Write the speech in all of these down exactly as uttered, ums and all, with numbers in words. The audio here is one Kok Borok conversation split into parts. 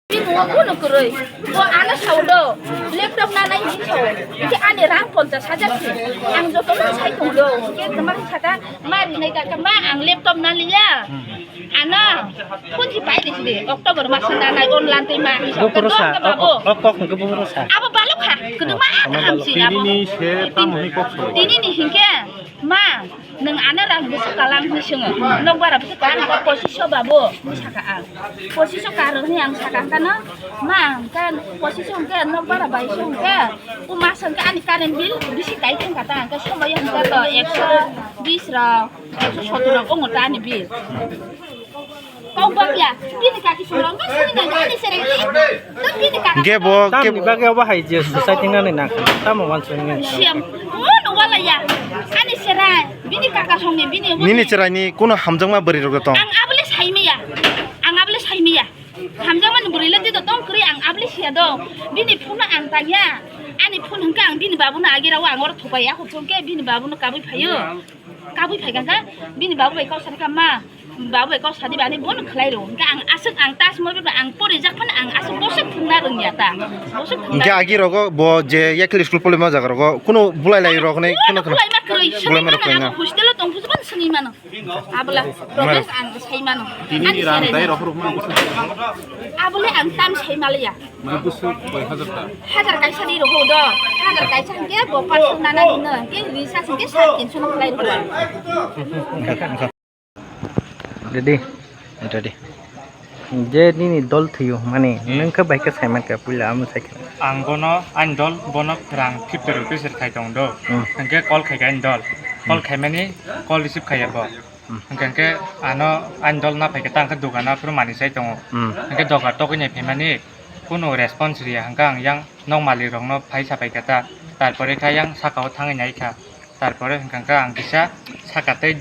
Bini ulo kwrwi. Bo ano sao do. Laptop nanai hinwi sao. Hwnkhe ani rang ponchas hajar se. Ang jotono sai tong do. Hwnkhe kwma sakha, ma rinai dakha, ma ang laptop naliya. Ano, phone si pai di sidi. October mas nanai online tei ma. Bo puro sa. Kok hwnkhe bo puro sa. Abo balok kha. Kwdwma hamsi abo. Tini ni se tamo hwnwi kok sao. Tini ni hwnkhe ma. Nwng ano rang bwswk kalang hwnwi swngo. Nokbar bwswk kalang hwnkhe pochisho babu, hwnwi sakha ang. Pochisho kar hwnwi ang sakha hwnkhe no, ma, hwnkhe pochisho hwnkhe nokbar bai se hwnkhe, o mas hwnkhe ani current bill bisi kai thangkha ta, hwnkhe somoi hwnkhe to ekso bis rok, ekso sottor rok wngo ta ani bill. Kok bak ya, bini kaki sumrok ma sini nang ani serai. Tok bini kaka. Ge bo ke Tamni bagwi obo hai je society nani na tamo wansukni. Siam, oh, no wala ya. Ani serai, bini kaka songni bini. Nini cheraini kuno hamjakma bwrwi rok tong. Ang abole saimaya. Ang abole saimaya. Hamjakmani bwrwi le tito tong kwrwi ang abole siya do. Bini phone ang tanya. Ani phone hwnkhe ang bini babuno agirao ang oro thupai ya, hwnkhe bini babuno kabui phaio. Kabui phaikha khe bini babu bai kok sanikha, "Ma, babu bai kok sadi bani bono khlai rw." Hwnkhe ang aswk ang tas mo bebra ang porijak phano ang aswk boswk thwngna rwngya ta. Boswk thwngna. Hwnkhe agi rogo bo je yakli school polima jaga rogo kuno bulai lai rok nai kuno kuno. Bulai ma kwrwi, bulai ma swngwi mano, kwrwi na. Hostel o tong phusukon swngwi mano. Abla, progress ang sai mano. Ani rang serai dai no. Rok rok mano. Abole ang tam sai maliya. Mane bwswk koi hajar ta? Hajar kaisa ni rogo do. Hajar kaisa hwnkhe bo paanch sho nana hino. Hwnkhe risa hwnkhe sare tinso no khlai rw. Ready? Ready. Je nini dol thwiyo mani, hmm, nwng khe bai khe sai mankha, puila amo sai khe. Ang bono, ani dol bono rang fifty rupees rwkhai tong do. Hmm. Hwnkhe call khai kha ani dol. Call, hmm, khaimani call receive khaiya bo. Hmm. Hwnkhe, hwnkhe ano ani dol na phaikhe ta hwnkhe dogano aphuru manwi sai tongo. Hmm. Hwnkhe doga tokwi nai phaimani kunu response riya, hwnkhe ang yang nok malik rokno phai sapai kha ta, tarpore kha yang sakao thangwi nai kha, tarpore hwnkhe ang kisa saka tei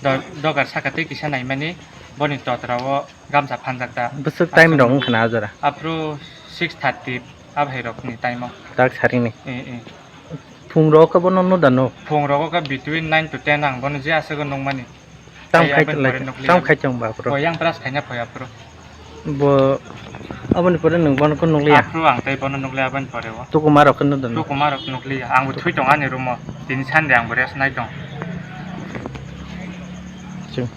do-, dogar saka tei kisa naimani boni totra o gamsa phanjak ta. Bwswk time rok wngkha na a jora? Aphuru six thirty a bhai rokni time o. Tak sarini. Eh, eh. Phung rogo khe bono nuda nuk? Phung rogo khe between nine to ten ang bono je aswk nukmani. Tam khai tong lai, tam khai tong ba aphuru. Bo yang brush khaina phai aphuru. Bo aboni pore nwng bono khe nukliya? Aphuru ang tei bono nukliya aboni pore o. Tukuma rok khe nuda nuk? Tukuma rok nukliya. Ang bo thwi tong ani room o. Tini Sunday ang bo rest nai tong. Chwng.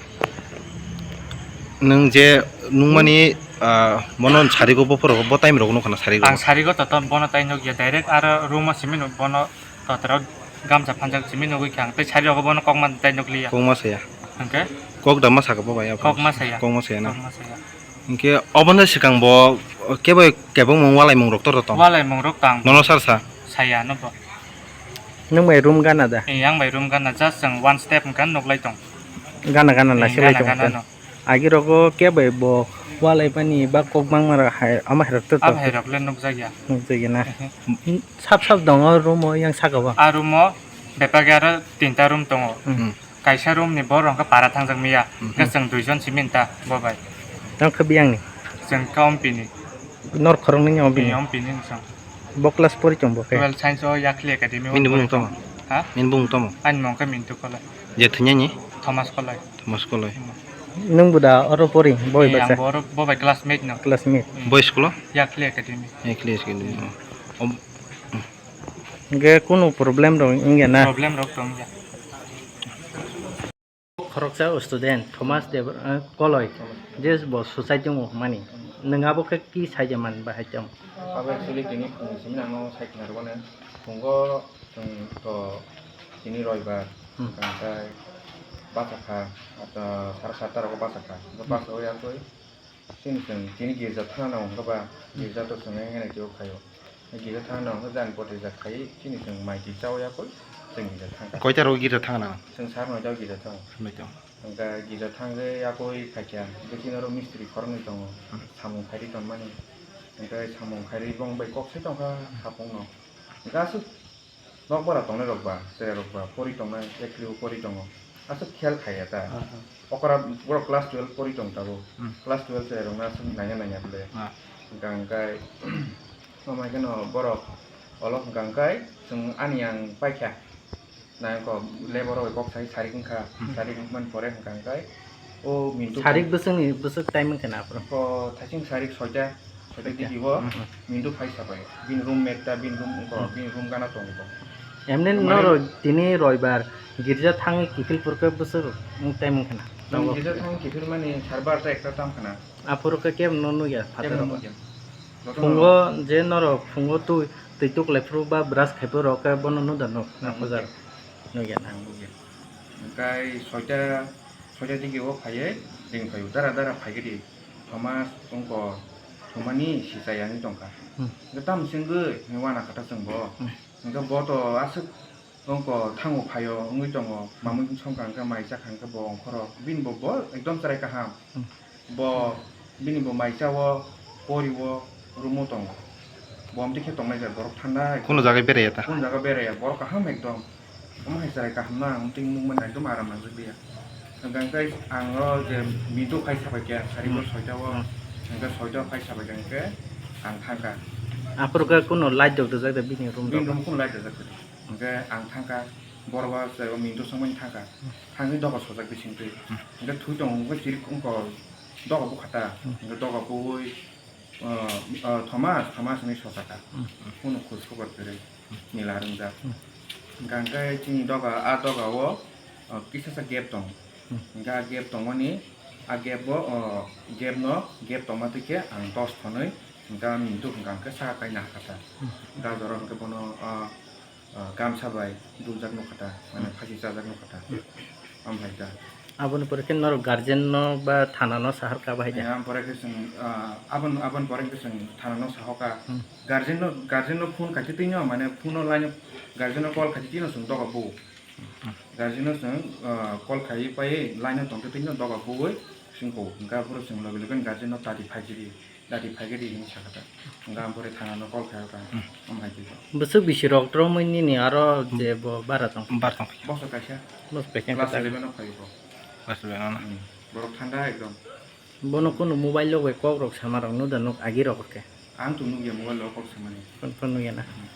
Nwng je nukmani, ah, bono sarigo bophoro bo time rogo nukha na sarigo? Ang sarigo to, to bono tai nukya, direct aro room o simi nuk bono totra o gamsa phanjak simi nugwi kha ang tei sari rogo bono kokma tai nukliya. Kokma saya. Hwnkhe? Kok da ma saka bo bai? Kokma saya. Kokma saya na? Kokma saya. Hwnkhe obono swkang bo kebo kebengmung walaimung rok to tong? Walaimung rok tang. Nono sar sa? Saya no bo. Nwng bai room gana da? Eh, ang bai room gana, just chwng one step hwnkhe nuklai tong. Gana gana na, eh, silai gana tong gana ta? No. Agi rogo kebo bo walai pani ba kok bangma rok hai, ama hai rok to tong? Ama hai rok le nukjakya. Nukjakya na? Ehe. Sap sap dongo room o yang saka o? A room o bebak aro tinta room tongo. Hmm. Kaisa room ni borok hwnkhe para thangjak miya. Hmm. Hwnkhe chwng duijon simi ta bo bai. Tang khe biyang ni? Chwng khe Ompi ni. Nor khoroknwi ni Ompi ni? Ni Ompi ni chwng. Bo class pori chwng bo khe? Twelve Science o Yakli Academy o. Bini bumung tamo? Ha? Bini bumung tamo? Ani mung khe Mintu Koloi. Je thwinani? Thomas Koloi. Thomas Koloi. Hmm. Nwng bo da oro pori, bo bai? Eh, basa? Ang bo oro, bo bai classmate no. Classmate. Hmm. Bo school o? Yakli Academy. Yakli Academy. Hmm. Om-, hmm. Hwnkhe kunu problem rok wngya na? Problem rok tong ya. Khoroksa student Thomas Deb-, eh, Koloi, je bo suicide wngo hwnmani. Nwng abo khe ki saija man bahai tong? Abo actually tini phung simi nangno sai khna rwmani. Phungo chwng to tini roibar, hmm, hwnkhe bachakha, ah, sara satta rogo bachakha. Hwnkhe, hmm, bachai yakwi chini chwng tini girja thana nango hwnkhe ba, hmm, girja to chwng wngya nai twibo khaio. Girja thana nango hwnkhe jani pore rijak khai chini chwng mai twi chaui yakwi. Chwng gita thangkha. Koita rogo gita thangna? Chwng sar noita gita thang. Noita. Hwnkhe gita thangwi yakui phaikha, hwnkhe chini oro mistri khoroknwi tongo, hmm, samung khairi tongmani. Hwnkhe samung khairi bong bai kok sai tongkha hapungno. Hwnkhe aswk nokbar tongnai rok ba, cherai rok ba, pori tongnai, eklibo pori tongo. Aswk khel khaiya ta. Ah, ah. Okra borok class twelve pori tong tabuk. Hmm. Class twelve cherai rokno aswk nangya nangya bwle. Ah. Hwnkha hwnkhe, omo hai kheno borok olo hwnkha hwnkhe chwng ani ang paikha. Nai ko labor rok kok sai sarik wngkha, hmm, sarik wngmani pore hwnkha hwnkhe o Mintu sarik bwswkni bwswk time wngkha na aphuru? O thaising sarik soita, soita digi o, hmm, hmm, Mintu phai sabai. Bini roommate ta, bini room wngkha, hmm, bini room gana tongo. Emni mane norok tini roibar girja thangwi kiphil purkhe bwswk time wngkha na? Chwng girja thangwi kiphil mani sar barta ekta tam khana. Aphuru khe kebo no nukya phataro. Kebo no nukya. Jotono phungo je norok phungo twi, twi tuklai phuru ba brush khai phuru rok khe bono nukda nuk na pujar. Nukya. Nukya na. Ang nukya. Hwnkhe soita, soita digi o phaiwi ring phaio. Dara dara phaikhe di. Thomas wngkha thumani sisa yani tongkha. Hmm. Hwnkhe tamo chwngwi wana kha ta chwng bo. Hmm. Hwnkhe bo to aswk wngkha thango phaio wngwi tongo. Mamwi songkha hwnkhe mai chakha hwnkhe bo ongkhoro. Bini bo, bo ekdom chwrai kaham. Hmm. Bo bini bo mai chao, pori o, room o tongo. Bo amtwi khe tongnai jat borok thanda. Kuno jaga beraiya ta? Kuno jaga beraiya, borok kaham ekdom. Omo hai chwrai kaham no ang twi nukmani ekdom aram nangjak liya. Hwnkhe ang o je Mintu phai sabai khe sari bo, hmm, soita o, hmm, hwnkhe soita o phai sabai khe ang thangkha. Aphuru khe kuno light rok rijak da bini room rok? Bini room kuno light rijak da. Hwnkhe ang thangkha, borok o chwrai o Mintu songmani thangkha. Hmm. Thangwi doga sojak bising twi. Hmm. Hwnkhe thwi tongo, hwnkhe chirik wngkha doga bukha ta. Hmm. Hwnkhe doga buwi, o, o, Thomas, Thomas hinwi sojak kha. Hmm. Kuno khus khobor kwrwi. Nila rwngjak. Hmm. Hwnkha hwnkhe chini doga, a doga o, o, kisa sa gap tongo. Hmm. Hwnkhe a gap tongmani, a gap o, o, gap no, gap tongma twi khe ang dos thonwi, hwnkhe a Mintu hwnkha hwnkhe saka kaina hakha ta. Hmm. Hwnkhe a jora hwnkhe bono, o, o, gamsa bai dubjak nukha ta, mane, hmm, phasi chajak nukha ta. Hmm. Omo hai ta. Aboni pore khe norok guardian no ba thana no sahar kha bahai da? Aboni pore khe chwng, ah, abon-, aboni pore khe chwng thana no sahoka. Hmm. Guardian no, guardian no phone khaikhe twi no, mane phone no line, guardian no call khaikhe twi no chwng doga bu. Hmm. Guardian no chwng, ah, call khaiwi paiwi line no tongkhe twi no doga buwi chwng ko. Hwnkhe aphuru chwng logi logi guardian no tati phaikhe di. Dati phaikhe di hinwi sakha ta. Hwnkhe ang pore thana no call khaio ta. Hmm. Omo hai khe. Bwswk bisi rok romwi nini aro je bo bara tong? Bara tong. Bosor kaisa. Bosor kaisa class eleven o phaio bo. Class eleven o na? Hmm. Borok thanda ekdom. Bono kunu mobile o bai kok rok sama rok nukda nuk agi rok khe? Ang to nukya mobile o kok samani. Phone phone nukya na? Hmm.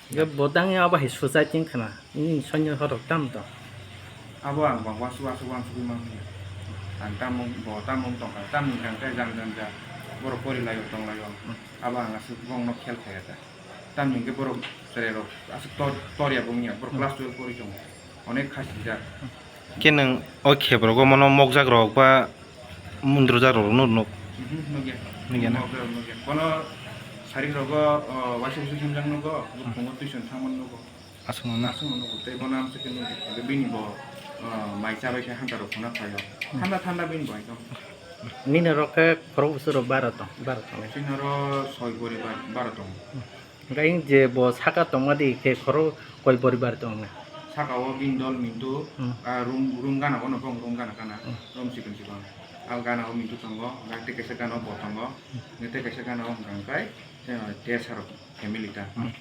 Hwnkhe bo tangwi abo hai suicide wng khna, nini soinyo horok tamo tong? Abo ang bang uansuk uansuk uansugwi man manya. Ang tamo bo tamo wng tongkha, tamni hwnkhe jang jang ja borok pori laio tong laio. Hmm. Abo ang aswk bongno khel khaiya ta. Tamni hwnkhe borok chwrairok aswk tor, torya bo wngya, borok, hmm, class twelve pori tongo. Onek kha sijak. Khe nwng o khebrogo mono mokjak rok ba mundrujak rok no nuk? Mhm, nukya. Nukya na? Mokjak rok nukya. Bono sarik rogo, o, waisa waisa himjak nugo, hmm, buphungo tuition thangmani nugo. Aswkno na? Aswkno nugo. Tei bono amswk khe nukya. Bini bo, o, mai chabai khe hanta rok khuna phaio. Hmm. Thanda thanda bini bo ekdom. Nini rok khe khorok bwswk rok bara tong, bara tong. Chini oro soi poribar bara tongo. Hmm. Hwnkhe je bo saka tongma di khe khoro koi poribar tong na? Saka o bini dol Mintu, hmm, ah, room, room gana o no bong room gana gana, hmm, room chikon chikon. Al gana o Mintu tongo, hwnkhe tei kaisa gana o bo tongo, hmm, hwnkhe tei kaisa gana o hwnkha hwnkhe, eh, Tesar family ta. Hmm.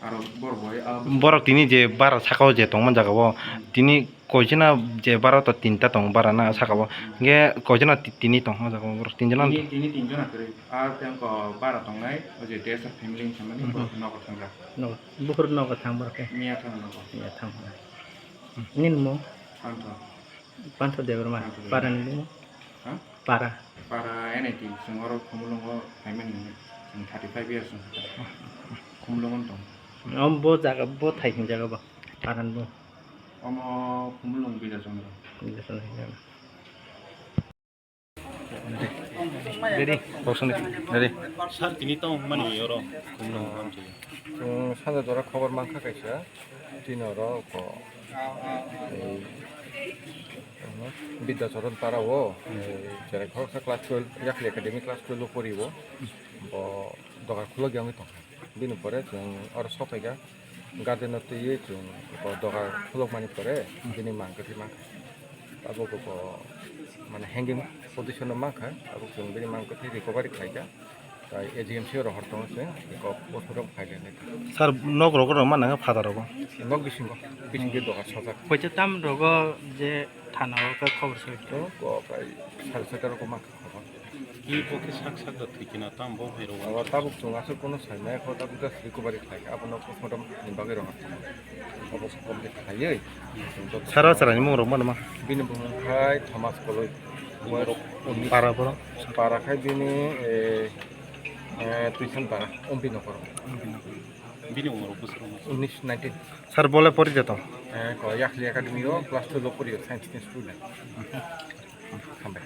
Aro borok bo, ah, borok tini je bara saka o je tongma jaga o, hmm, tini koichana je bara to tinta tongo bara na saka o. Hmm. Hwnkhe koichana ti-, tini tong o jaga o borok tinjana. Tini, tini tinjona kwrwi. Ah, tei wngkha bara tongnai, o je Tesar family ni samani, hmm, borok nogo thangjak. Nogo, buhur nogo thang borok khe? Miya thang nogo. Miya thang. Hmm. Nini mung? Pantho. Pantho Debbarma. Pantho Debbarma. Para ni bumung? Ha? Para. Para N I T, chwng oro Khumulwngo phaimani, chwng thirty five years wngkha. Khumulwngo tong. Om bo jaga, bo thai hwn jaga bo. Para ni bumung. Omo Khumulwng Bidya Chandra. Bidya Chandra. Ready? Box on ready? Sir, tini tong mani oro. Chwng sanja jora khobor mankha kaisa. Tini oro ko, ei, Bidya Charan para o, ei, cherai khoroksa class twelve, Yakli Academy class twelve o pori o. Bo dogar khulok ya wngwi tongkha. Bini pore chwng oro sokphaikha. Guardian no twiwi chwng ko doga khulukmani pore bini mang kwthwi mankha. Abo ko ko mane hanging position o mankha, abo chwng bini mang kwthwi recovery khlaikha. Tai A G M C o rohor tongo chwng ko postmortem khlai le nai. Sir, nok rogo rok mana father rogo? Nok bisingo, bisingke doga sojak. Koita tam rogo je thana o khe khobor soi. To ko kai sal saka rok mankha. Ki bo khe sak sak da thwi kina tam bo hai rok. Abo tabuk chwng aswk kono sai maya kho, tabuk just recovery khlai kha, abono postmortem ni bagwi rohor tongo. Abo complete khlaiwi. Sara chara ni mung rok mano ma? Bini bumung khai Thomas Koloi. Para boro? Para khai bini, eh, eh, tuition para, Ompi Nokoro. Bini umor bosor? Unis, nineteen. Sir, bole pori jato? Eh, ko Yakhli Academy o class twelve o pori, science ni student. Hambai.